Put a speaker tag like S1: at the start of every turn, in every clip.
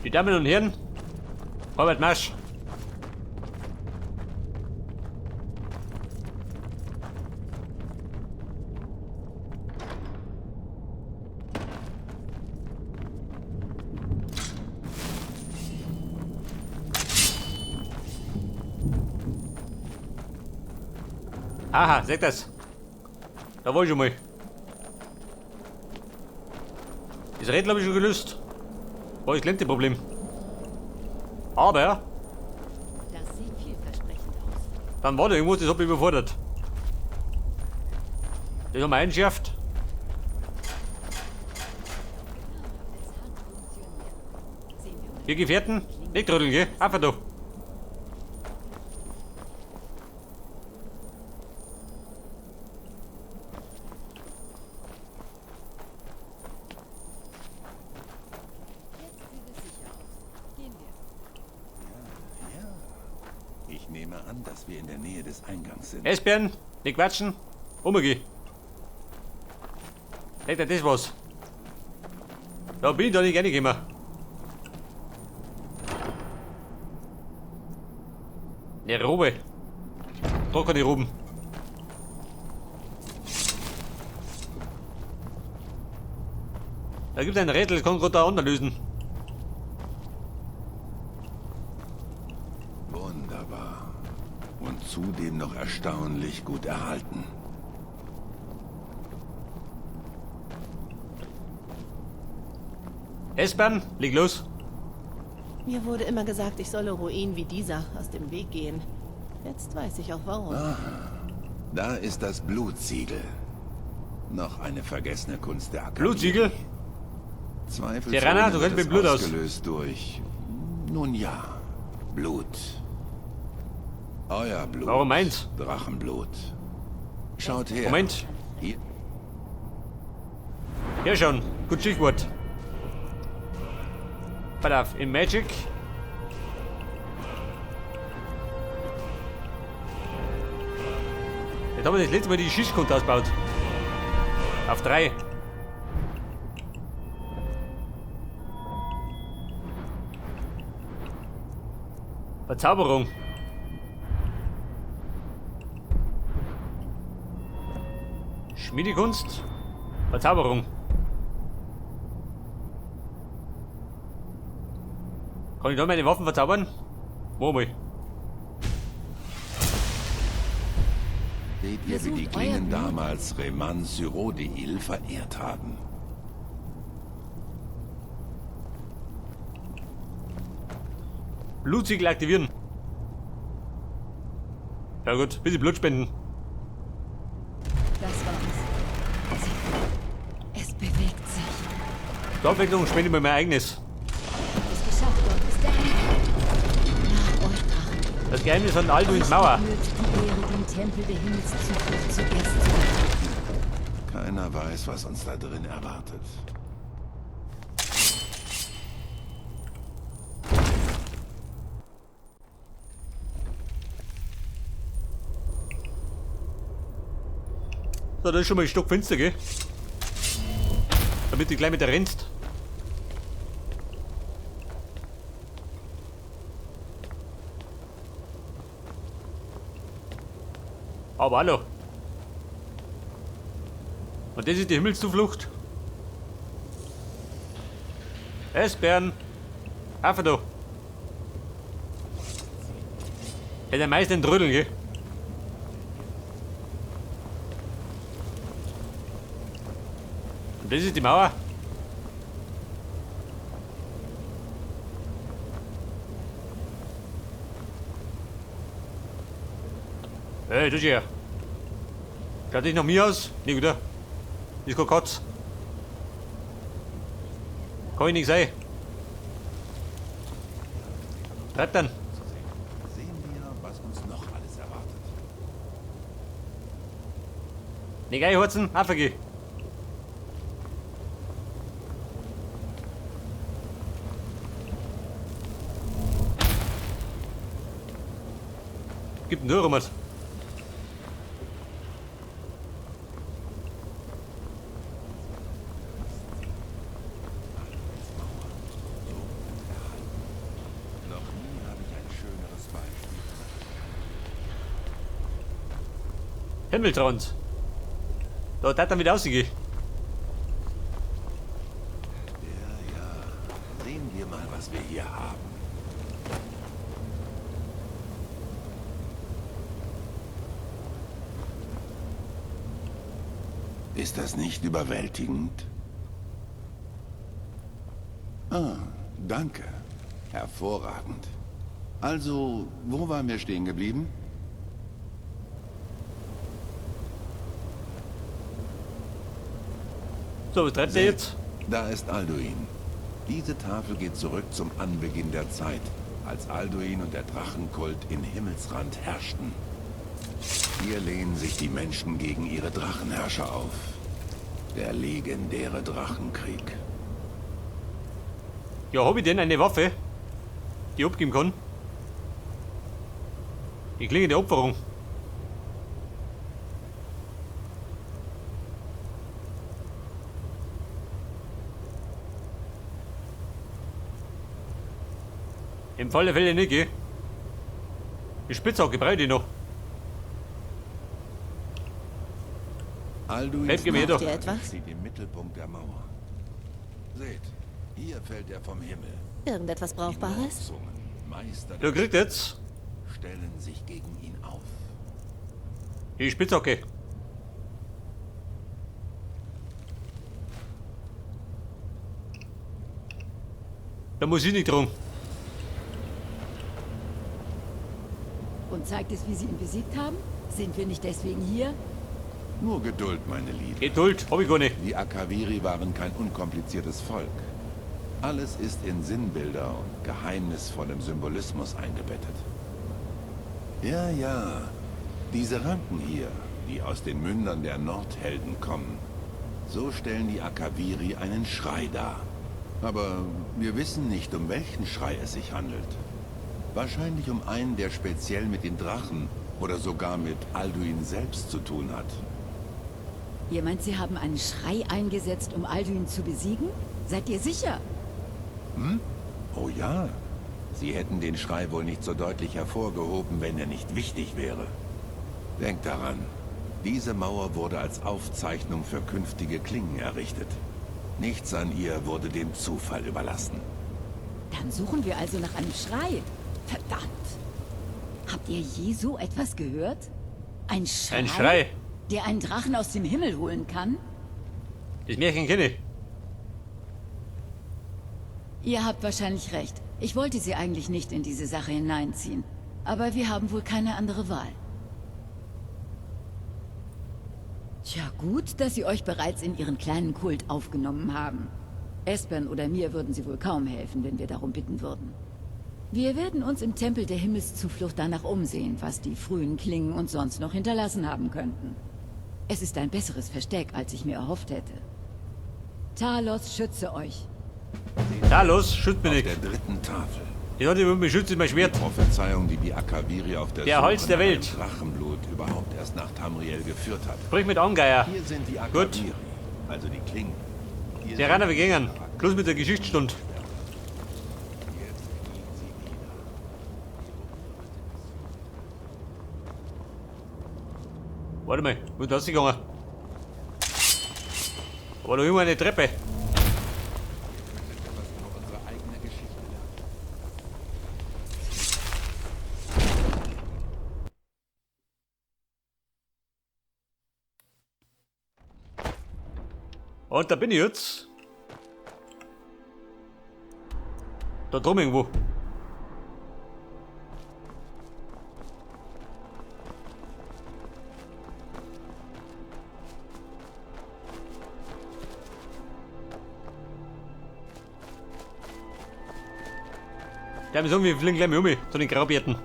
S1: Die Damen und Herren, Robert Marsch. Aha, seht das. Da war ich schon mal. Das Rätsel habe ich schon gelöst. War das kleinste Problem. Aber
S2: Das sieht vielversprechend aus.
S1: dann war da irgendwas, das hat mich überfordert. Das haben wir eingeschärft.
S2: Es hat funktioniert. Sehen wir mal.
S1: Ihr Gefährten, nicht rütteln, gell? Einfach da.
S2: Jetzt sieht es sicher aus. Gehen wir.
S3: Ja. Ich nehme an, dass wir in der Nähe des Eingangs sind.
S1: Esbären, nicht quatschen. Umgeh. Nicht das was. Da bin ich da nicht reingekommen. Ne Robe. Da kann ich roben. Da gibt es ein Rätsel, das kann gerade der andere lösen.
S3: Wunderbar. Und zudem noch erstaunlich gut erhalten.
S1: Esbern, leg los.
S4: Mir wurde immer gesagt, ich solle Ruinen wie dieser aus dem Weg gehen. Jetzt weiß ich auch warum.
S3: Da ist das Blutsiegel. Noch eine vergessene Kunst der Akademie.
S1: Blutsiegel?
S3: Zweifelsohne
S1: Serana, du
S3: wird
S1: kennst mit
S3: es
S1: Blut aus.
S3: ausgelöst durch, nun ja, Blut. Euer Blut.
S1: Warum meins?
S3: Drachenblut. Schaut her.
S1: Moment.
S3: Hier.
S1: Ja schon, gut Stichwort. Pass auf, in Magic. Jetzt haben wir das letzte Mal die Schiffskunst ausgebaut. Auf 3. Verzauberung. Schmiedekunst. Verzauberung. Kann ich da meine Waffen verzaubern? Wo mal?
S3: Seht ihr, wie die
S2: Versucht euer
S3: Klingen
S2: Blut.
S3: damals Reman Cyrodiil verehrt haben?
S1: Blutsiegel aktivieren. Ja gut, bisschen Blut spenden.
S2: Das war's. Es bewegt sich.
S1: Zur Abwechslung spende ich mir mein eigenes.
S2: Habt es geschafft, dort ist der Eingang. Nach euch, Drachen.
S1: Das Geheimnis von Alduins Mauer.
S2: Euch gebührt die Ehre, den Tempel der Himmelszuflucht zuerst zu betreten.
S3: Keiner weiß, was uns da drin erwartet.
S1: So, das ist schon mal ein Stockfinster, gell? Damit du gleich mit der rennst. Aber hallo. Und das ist die Himmelszuflucht. Esbären. Einfach da. Ja, der meisten Trödeln, gell? Und das ist die Mauer. Hey, du hier. Schaut dich nach mir aus? Nee, oder? Ist kein Katz. Kann ich nicht sein. Treib dann.
S3: Sehen wir, was uns noch alles erwartet.
S1: Nicht einhurzen, einfach geh. Gib nur rum was. Himmeltrand. Da hat dann wieder rausgehen.
S3: Ja, ja. Sehen wir mal, was wir hier haben. Ist das nicht überwältigend? Ah, danke. Hervorragend. Also, wo waren wir stehen geblieben?
S1: So, was treibt der jetzt?
S3: Da ist Alduin. Diese Tafel geht zurück zum Anbeginn der Zeit, als Alduin und der Drachenkult in Himmelsrand herrschten. Hier lehnen sich die Menschen gegen ihre Drachenherrscher auf. Der legendäre Drachenkrieg.
S1: Ja, hab ich denn eine Waffe, die ich abgeben kann? Die Klinge der Opferung. Im Fall der Fälle nicht, gell? Die Spitzhacke brauche ich noch.
S3: Alduins
S1: Helft mir doch.
S4: Braucht ihr etwas?
S3: steht im Mittelpunkt der Mauer. Seht, hier fällt er vom Himmel.
S4: Irgendetwas
S3: Die
S4: Brauchbares?
S3: Nordzungen, Meister
S1: Du
S3: der
S1: kriegt jetzt
S3: stellen sich gegen ihn auf.
S1: die Spitzhacke. Da muss ich nicht drum.
S2: Und zeigt es, wie sie ihn besiegt haben? Sind wir nicht deswegen hier?
S3: Nur Geduld, meine Liebe.
S1: Geduld, hab ich gar nicht.
S3: Die Akaviri waren kein unkompliziertes Volk. Alles ist in Sinnbilder und geheimnisvollem Symbolismus eingebettet. Ja, ja, diese Ranken hier, die aus den Mündern der Nordhelden kommen. So stellen die Akaviri einen Schrei dar. Aber wir wissen nicht, um welchen Schrei es sich handelt. Wahrscheinlich um einen, der speziell mit den Drachen oder sogar mit Alduin selbst zu tun hat.
S2: Ihr meint, sie haben einen Schrei eingesetzt, um Alduin zu besiegen? Seid ihr sicher?
S3: Oh ja. Sie hätten den Schrei wohl nicht so deutlich hervorgehoben, wenn er nicht wichtig wäre. Denkt daran, diese Mauer wurde als Aufzeichnung für künftige Klingen errichtet. Nichts an ihr wurde dem Zufall überlassen.
S2: Dann suchen wir also nach einem Schrei. Verdammt! Habt ihr je so etwas gehört? Ein Schrei?
S1: Ein Schrei.
S2: Der einen Drachen aus dem Himmel holen kann?
S1: Das Märchen kenne ich.
S2: Ihr habt wahrscheinlich recht. Ich wollte sie eigentlich nicht in diese Sache hineinziehen. Aber wir haben wohl keine andere Wahl. Tja, gut, dass sie euch bereits in ihren kleinen Kult aufgenommen haben. Esbern oder mir würden sie wohl kaum helfen, wenn wir darum bitten würden. Wir werden uns im Tempel der Himmelszuflucht danach umsehen, was die frühen Klingen uns sonst noch hinterlassen haben könnten. Es ist ein besseres Versteck, als ich mir erhofft hätte. Talos schütze euch.
S1: Da los, schützt mich
S3: Auf
S1: nicht.
S3: der dritten Tafel.
S1: Die Leute, die mich schützen, mein Schwert.
S3: Die Prophezeiung, die die Akaviri auf der
S1: Der
S3: Suche
S1: Holz der
S3: nach einem
S1: Welt.
S3: Drachenblut überhaupt erst nach Tamriel geführt hat.
S1: Sprich mit Angeier.
S3: Hier sind die
S1: Gut.
S3: Akaviri, also die Klingen. Hier
S1: Der
S3: sind
S1: Renner, wir gingen. Schluss mit der Geschichtsstunde.
S3: Jetzt knien sie nieder.
S1: Warte mal, wo ist das gegangen? Aber noch immer eine Treppe.
S3: Ihr könntet etwas über unsere eigene Geschichte lernen.
S1: Und da bin ich jetzt. Da drum irgendwo. Der haben wir fliegen gleich mal um zu den Graubärten.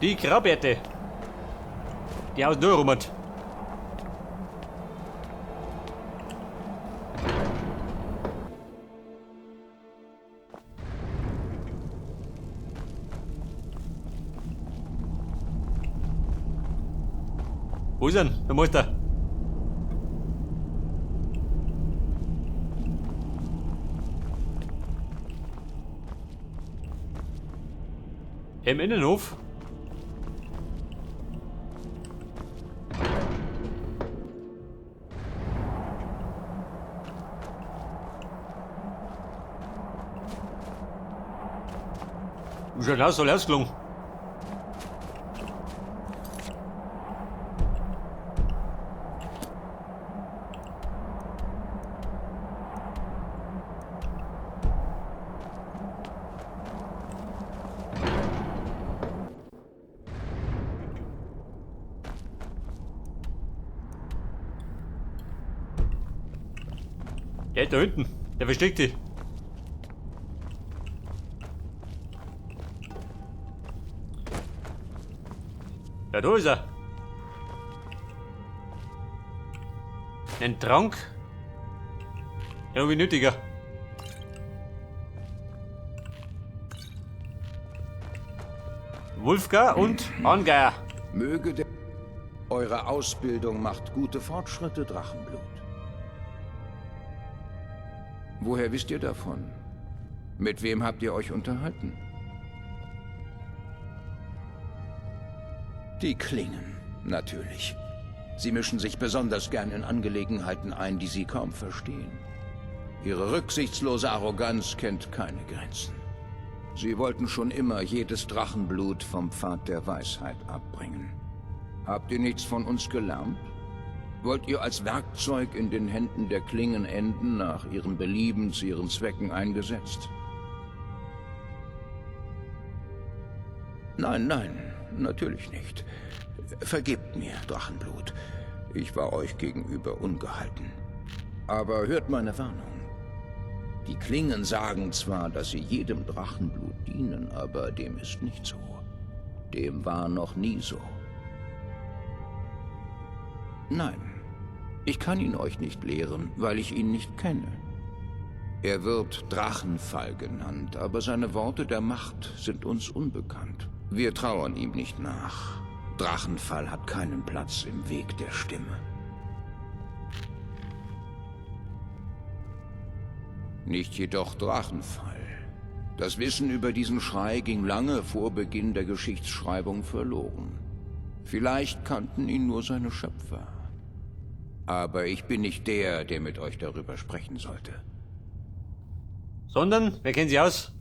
S1: Die Graubärte. Die hauen nur rum. Wo ist er denn, der Meister? Im Innenhof? Schaut aus, soll ausgelungen. Der da hinten, der versteckt die. Ja, da ist er. Ein Trank. Ja, wie nötiger. Wulfgar und Angeier.
S5: Möge der... Eure Ausbildung macht gute Fortschritte, Drachenblut. Woher wisst ihr davon? Mit wem habt ihr euch unterhalten? Die Klingen, natürlich. Sie mischen sich besonders gern in Angelegenheiten ein, die sie kaum verstehen. Ihre rücksichtslose Arroganz kennt keine Grenzen. Sie wollten schon immer jedes Drachenblut vom Pfad der Weisheit abbringen. Habt ihr nichts von uns gelernt? Wollt ihr als Werkzeug in den Händen der Klingen enden, nach ihrem Belieben zu ihren Zwecken eingesetzt? Nein, nein, natürlich nicht. Vergebt mir, Drachenblut. Ich war euch gegenüber ungehalten. Aber hört meine Warnung. Die Klingen sagen zwar, dass sie jedem Drachenblut dienen, aber dem ist nicht so. Dem war noch nie so. Nein, ich kann ihn euch nicht lehren, weil ich ihn nicht kenne. Er wird Drachenfall genannt, aber seine Worte der Macht sind uns unbekannt. Wir trauern ihm nicht nach. Drachenfall hat keinen Platz im Weg der Stimme. Nicht jedoch Drachenfall. Das Wissen über diesen Schrei ging lange vor Beginn der Geschichtsschreibung verloren. Vielleicht kannten ihn nur seine Schöpfer. Aber ich bin nicht der, der mit euch darüber sprechen sollte.
S1: Sondern, wer kennt sie aus?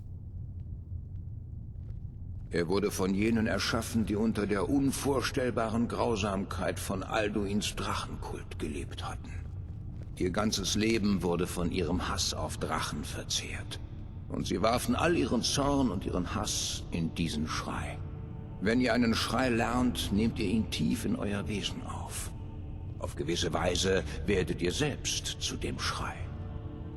S5: Er wurde von jenen erschaffen, die unter der unvorstellbaren Grausamkeit von Alduins Drachenkult gelebt hatten. Ihr ganzes Leben wurde von ihrem Hass auf Drachen verzehrt. Und sie warfen all ihren Zorn und ihren Hass in diesen Schrei. Wenn ihr einen Schrei lernt, nehmt ihr ihn tief in euer Wesen auf. Auf gewisse Weise werdet ihr selbst zu dem Schrei.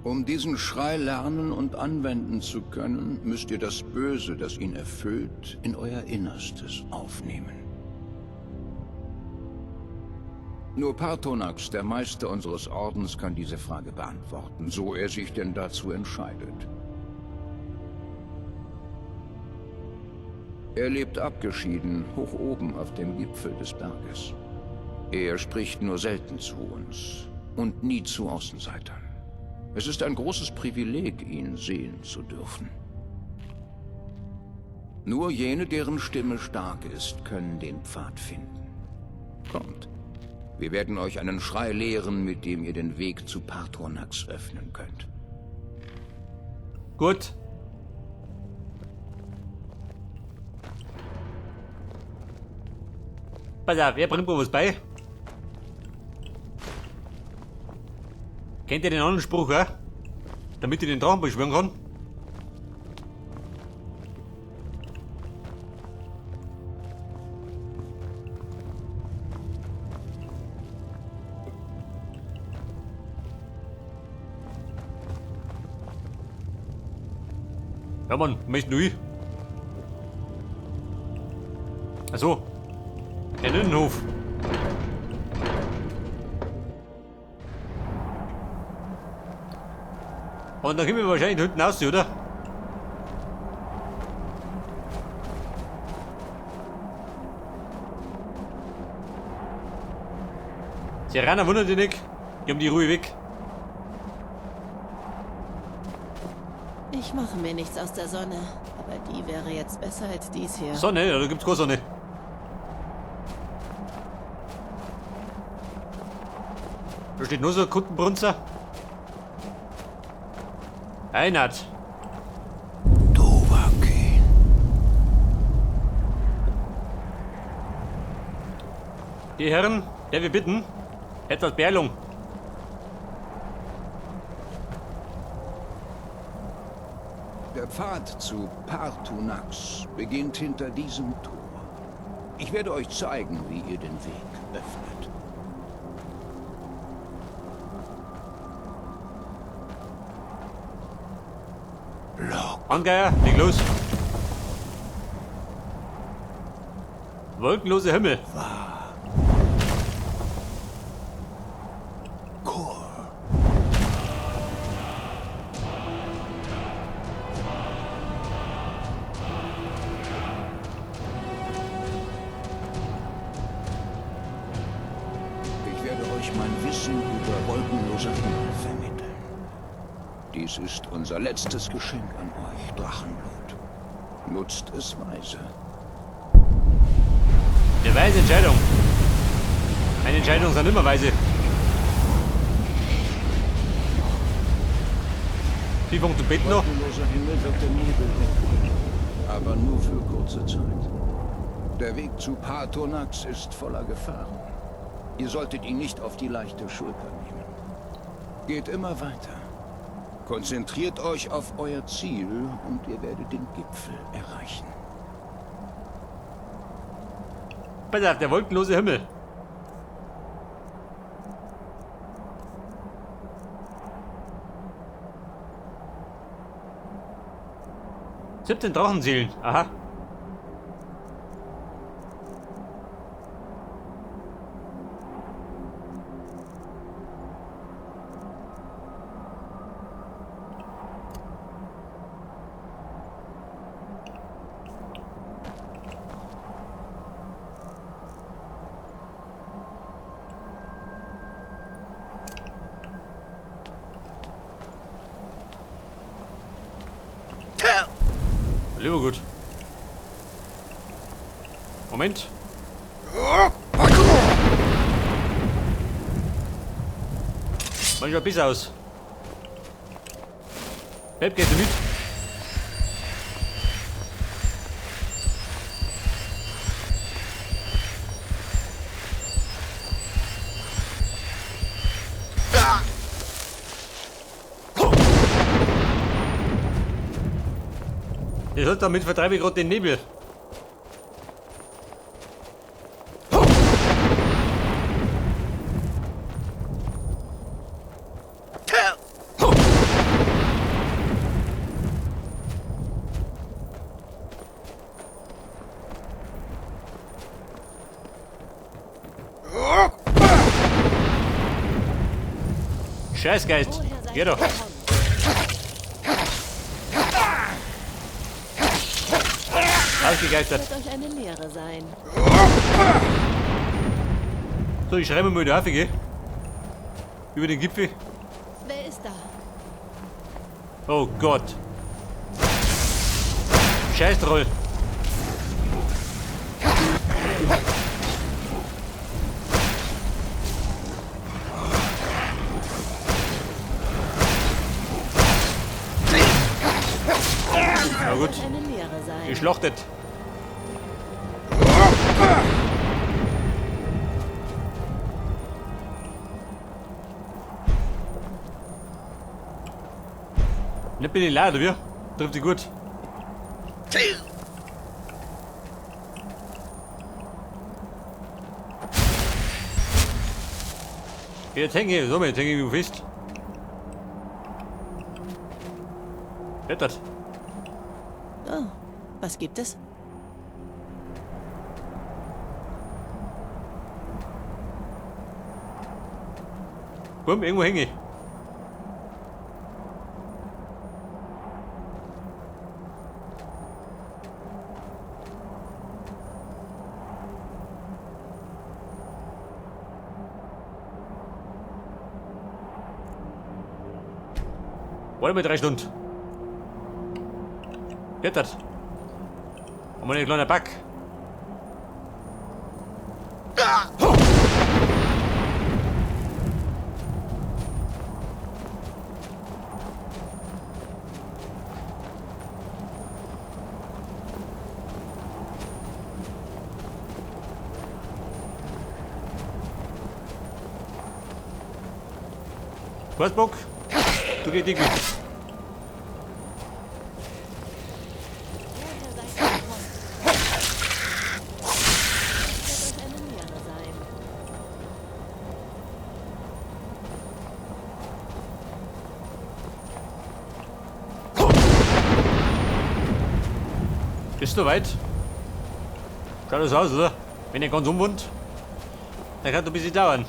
S5: Um diesen Schrei lernen und anwenden zu können, müsst ihr das Böse, das ihn erfüllt, in euer Innerstes aufnehmen. Nur Paarthurnax, der Meister unseres Ordens, kann diese Frage beantworten, so er sich denn dazu entscheidet. Er lebt abgeschieden, hoch oben auf dem Gipfel des Berges. Er spricht nur selten zu uns und nie zu Außenseitern. Es ist ein großes Privileg, ihn sehen zu dürfen. Nur jene, deren Stimme stark ist, können den Pfad finden. Kommt, wir werden euch einen Schrei lehren, mit dem ihr den Weg zu Paarthurnax öffnen könnt.
S1: Gut. Pass auf, wer bringt mir was bei? Kennt ihr den anderen Spruch, ja? Damit ich den Drachen beschwören kann? Ja Mann, möchte nur ich. Achso. Der Innenhof. Und dann kommen wir wahrscheinlich hinten raus, oder? Serana wundert dich nicht. Die haben die Ruhe weg.
S4: Ich mache mir nichts aus der Sonne, aber die wäre jetzt besser als dies hier.
S1: Sonne? Ja, da gibt's keine Sonne. Da steht nur so ein Kuttenbrunzer. Einat.
S5: Dovahkiin.
S1: Die Herren, der wir bitten, etwas Berlung.
S5: Der Pfad zu Paarthurnax beginnt hinter diesem Tor. Ich werde euch zeigen, wie ihr den Weg öffnet. Lok.
S1: Angeier, leg los. Wolkenloser Himmel.
S5: Kor. Ich werde euch mein Wissen über wolkenloser Himmel vermitteln. Dies ist unser letztes Geschenk an euch, Drachenblut. Nutzt es weise.
S1: Eine weise Entscheidung. Eine Entscheidung sind immer weise. Wie funktioniert Bett noch?
S5: Wolkenloser Himmel wird der Nebel wegbringen, aber nur für kurze Zeit. Der Weg zu Paarthurnax ist voller Gefahren. Ihr solltet ihn nicht auf die leichte Schulter nehmen. Geht immer weiter. Konzentriert euch auf euer Ziel und ihr werdet den Gipfel erreichen.
S1: Pass auf, der wolkenlose Himmel. 17 Drachenseelen, aha. Lieber gut. Moment. Manchmal besser aus. Pep, gehst du mit? Ihr sollt damit vertreibe ich gerade den Nebel. Scheißgeist. Geh doch. Ausgegeistert.
S4: Wird euch eine Lehre sein.
S1: So, ich schreibe mal da, gell? Über den Gipfel.
S4: Wer ist da?
S1: Oh Gott. Scheißtroll. Na gut.
S4: Wird eine Lehre sein.
S1: Geschlachtet. Nicht bin ich leer, oder wie? Trifft sich gut. Jetzt hänge ich, so, jetzt hänge ich mich fest. Klettert.
S4: Oh, was gibt es?
S1: Bumm, irgendwo hänge ich. Warte mal 3 Stunden. Geht das? Haben wir einen kleinen Bug? Was, Bock? Du gehst irgendwie. Bist du weit? Schaut das aus, oder? Wenn ihr ganz umwohnt, dann kann das ein bisschen dauern.